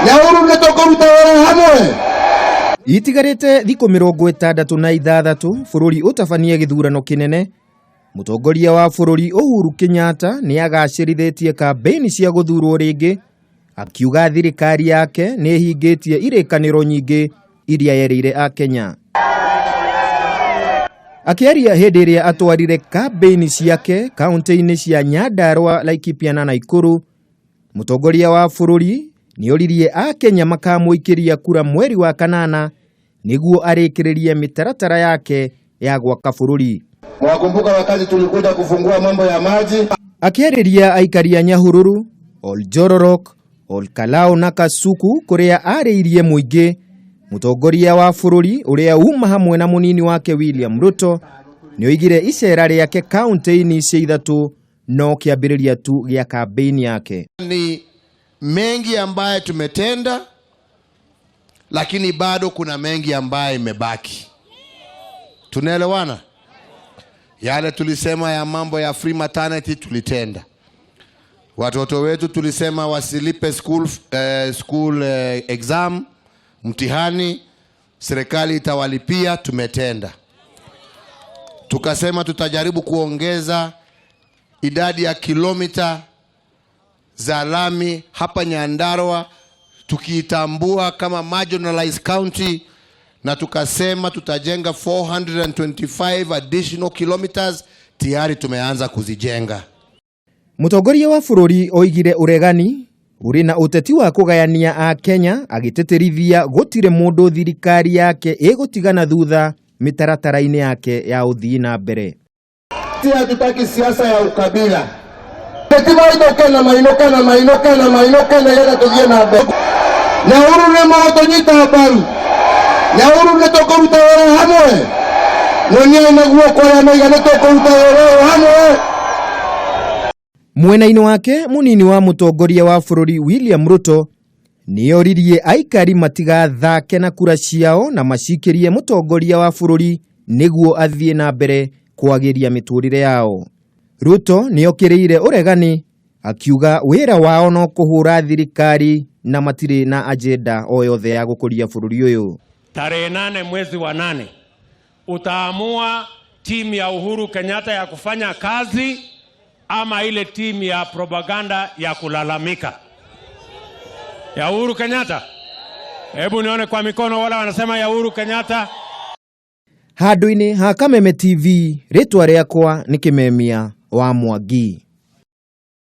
Nyahururu nĩ tũkũruta wĩra hamwe. Itigarĩte thikũ 66 bũrũri ũtabanie gĩthurano kĩnene. Mũtongoria wa bũrũri Uhuru Kenyatta nĩ agacĩrithĩtie kambĩini cia gũthurwo rĩngĩ, akiuga thirikari yake nĩ ĩhingĩtie irĩkanĩro nyingĩ iria yerĩire Akenya. Akĩaria hĩndĩ ĩrĩa atwarire kambĩini ciake kaunti-inĩ cia Nyandarua, Laikipia na Nakuru, mũtongoria wa bũrũri nĩ oririe Akenya makamũikĩria kura mweri wa kanana nĩguo arĩkĩrĩrie mĩtaratara yake ya gwaka bũrũri. Mwakumbuka wakati tulikuja kufungua mambo ya maji. Akĩarĩria aikari a Nyahururu, Oljororok, Olkalou na Kasuku kũrĩa arĩirie mũingĩ, mũtongoria wa bũrũri ũrĩa uma hamwe na mũnini wake William Ruto nĩ oigire icera rĩake kaunti-inĩ icio ithatũ no kĩambĩrĩria tu gĩa kambĩini yake. Ni mengi ambayo tumetenda, lakini bado kuna mengi ambayo imebaki. Tunaelewana? Yale tulisema ya mambo ya free maternity tulitenda. Watoto wetu tulisema wasilipe school exam, mtihani, serikali itawalipia, tumetenda. Tukasema tutajaribu kuongeza idadi ya kilomita za lami hapa Nyandarua tukiitambua kama marginalized county, na tukasema tutajenga 425 additional kilometers, tayari tumeanza kuzijenga. Mũtongoria wa bũrũri oigire ũregani ũrĩ na ũteti wa kũgayania Akenya, agĩtĩtĩrithia gũtirĩ mũndũ thirikari yake ĩgũtigana thutha mĩtaratara-inĩ yake ya ũthii na mbere. Hatutaki siasa ya ukabila. Tetimainũke na mainũke na mainũke na mainũke nĩgetha tũthiĩ na mbere. Nyahururu nĩ mũgũtũnyita mbaru. Nyahururu nĩ tũkũruta wĩra hamwe. Nyoniai na guoko arĩa maiga nĩ tũkũruta wĩra ũyũ hamwe. Mwena-inĩ wake, mũnini wa mũtongoria wa bũrũri William Ruto nĩ oririe aikari matigathake na kura ciao na macikĩrie mũtongoria wa bũrũri nĩguo athiĩ na mbere kwagĩria mĩtũrĩre yao. Ruto nĩ okĩrĩire ũregani akiuga wĩra wao no kũhũra thirikari na matirĩ na agenda o yothe ya gũkũria bũrũri ũyũ. Tarehe 8 mwezi wa 8 utaamua timu ya Uhuru Kenyatta ya kufanya kazi ama ile timu ya propaganda ya kulalamika ya Uhuru Kenyatta. Hebu nione kwa mikono wala wanasema ya Uhuru Kenyatta. Handũ-inĩ ha Kameme TV, rĩtwa rĩakwa nĩ Kĩmemia wa Mwangi.